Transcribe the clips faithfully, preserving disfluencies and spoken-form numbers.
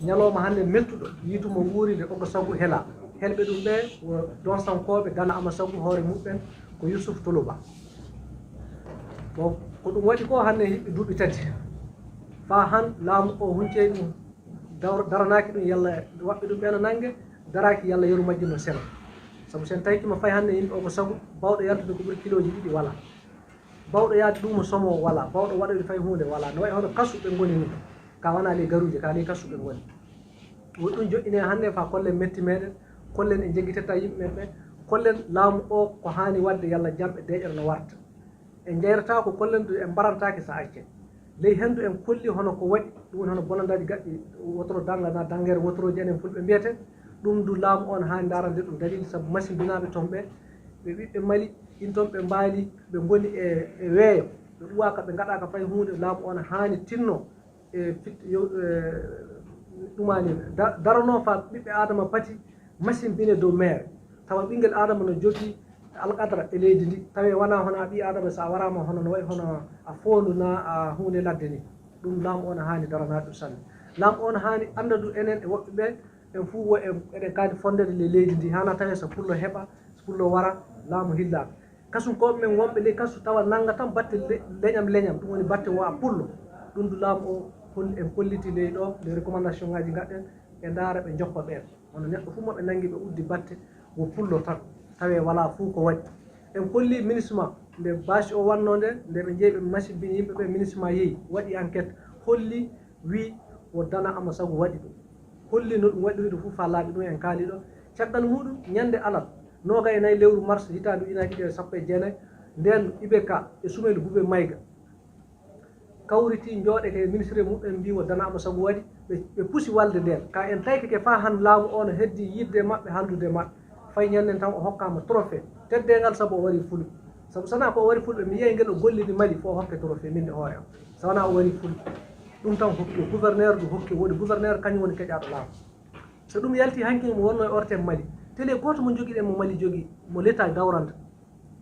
Ñalooma hannde mettuɗo, yiitu mo wuuri nde ogo sagu helaa. Helɓe ɗum ɓee wo donsankooɓe Dana Amasagu, hoore muɓɓen ko Yuusuf Tuluba. Bon, ko ɗum waɗi ko hannde hiɓɓi duuɓi tati. Faa han laamu o huncey ɗum, dawr-, daranaaki ɗum yalla waɓɓe ɗum ɓee no nannge, daraaki yalla yeru majji no sena. Sabu sen tawii ma fay hannde yimɓe ogo sagu, baawɗo yaltude ko ɓuri kilooji ɗiɗi walaa. Baawɗo yaade luumo somoo walaa, baawɗo waɗoyde fay huunde walaa. No wayi hono kasu ɓe ngoni nii. Ka wanaa ley garuuje, ka ley kasu ɓe ngoni. Woni ɗum joƴƴinee hannde faa kollen metti meeɗen, kollen en njeggitettaa yimɓe men ɓee, kollen laamu oo ko haani waɗde yalla jam e deeƴere no warta. En njayrataa ko kollen du, en mbarantaake so accee. Ley henndu en kolli hono ko waɗi, ɗum woni hono bonandaaji gaɗɗi, wotoro dannga naa danngere wotorooji enen fulɓe mbiyetee. Ɗum du laamu oo no haani ndaarande ɗum dalil, sabu masimbinaaɓe ton ɓee, ɓe ɓiɓɓe Mali, in ton ɓe mbaali, ɓe ngoni e, e weeyo, ɓe uwaaka, ɓe ngaɗaaka fay huunde, laamu oo no haani tinnoo. E fit-, yo, e, ɗumaani da-, daranoo faa ɓiɓɓe Aadama pati masimbine dow meere. Tawa ɓinngel Aadama no jogii alqadra e leydi ndi. Tawee wanaa hono a ɓii Aadama, so a waraama hono no wayi hono a foondu naa a huunde ladde nii. Ɗum laamu oo no haani daranaade ɗum sanne. Laamu oo no haani annda ɗum enen e woɓɓe ɓee, en fuu wo en, eɗen kaani fondeede ley leydi ndi. Haanaa tawee so pullo heɓa, so pullo wara, laamu hillaaka. Kasunkooɓe men wonɓe ley kasu tawa nannga tan batte le-, leñam leñam, ɗum woni batte wo a pullo. Ɗum du laamu o hol-, en kollitii ley ɗoo, ley recommandation ŋaaji ngaɗɗen, ɓe ndaara, ɓe njoppa ɓeen. Hono neɗɗo fuu mo ɓe nanngi, ɓe uddi batte wo pullo tan, tawee walaa fuu ko waɗi. En kolli MINUSMA, nde baasi o wannoo nde, nde ɓe njehi ɓe masimbini yimɓe ɓe, MINUSMA yehi, waɗi enquête, holli, wii wo Dana Amasagu waɗi ɗum. Holli no ɗum waɗiri ɗum fof faa laaɓi, ɗum en kaali ɗo. Caggal muuɗum, ñannde alat, noogay e nayi lewru mars, hitaande ujunaaji ɗiɗi e sappo e jeenayi, ndeen I B K e Sumeylu Bube Mayga kawritii, njooɗake e ministre muɓɓen, mbii wo Dana Amasagu waɗi, ɓe, ɓe pusi walde ndeen. Ka en tawkike faa han laamu oo no heddii yiɗde e maɓɓe, haaldude e maɓɓe. Fay ñannen tan o hokkaama trophée teddeengal sabu o warii fulɓe. Sabu so wanaa ko o warii fulɓe, mi yiyay ngel o gollini Mali fof o hokke trophée min e hoore am. So wanaa o warii fulɓe. Ɗum tan hokki o gouverneur, ɗum hokki o waɗi gouverneur, kañum woni keƴaaɗo laamu. So ɗum yaltii hanki mo wonnoo e O R T M Mali, télé gooto mo njogiɗen mo Mali jogii, mo l'État dawranta,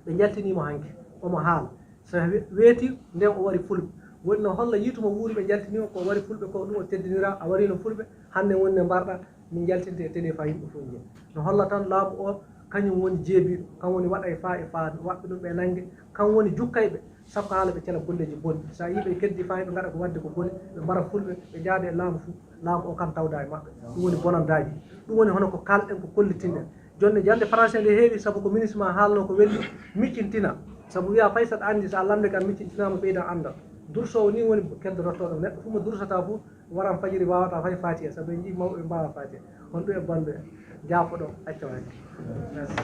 ɓe njaltinii mo hanki, omo haala. So we-, weetii, nden o warii fulɓe. Woni no holla yiitu mo wuuri ɓe njaltinii mo, ko o warii fulɓe ko ɗum o teddiniraa, a wariino fulɓe, hannde woni nde mbarɗaa, min njaltinte e télé faa yimɓe fof njiya. No holla tan laamu o, kañum woni jeebiiɗo, kam woni waɗay faa e faa, waɓɓe ɗum ɓe nannge, kam woni jukkayɓe, sakko haala ɓe cela golleeji bonɗi. So a yii ɓe keddi faa ɓe ngaɗa ko waɗde ko boni, ɓe mbara fulɓe, ɓe njaada e laamu fuu, laamu o kam tawda e maɓɓe. Ɗum woni bonandaaji. Ɗum woni hono ko kaalɗen, ko kollitinɗen. Jonne jannde français nde heewi, sabu ko ministre maa haalnoo ko welli, miccintina. Sabu wiyaa fay so aɗa anndi, so a lanndike a miccintinaama, ɓeydan anndal. Dursoowo nii woni keddorotooɗo. Neɗɗo fuu mo dursataa fuu, waran fajiri waawataa fay faatiya, sabu en njii mawɓe ɓe mbaawaa faatiya. Honɗum e banndum en? Njaafoɗon, accon hakke. Merci.